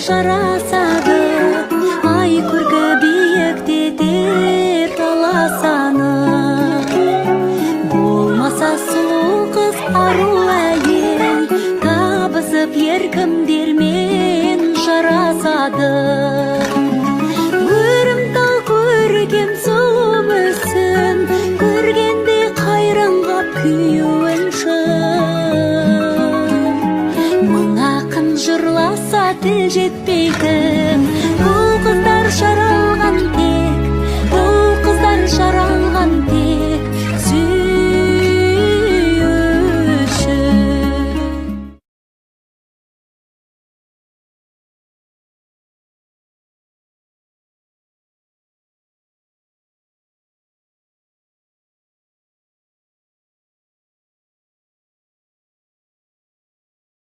Жарасады, ай көркі биіктетер аласаны. Болмаса сұлу қыз, ару әйел, табысып еркімдермен жарасады. Өрімтал көркем сұлу мүсін, көргенде қайран қап күйеуін шын. Мың ақын жырласа, тіл жетпейтін.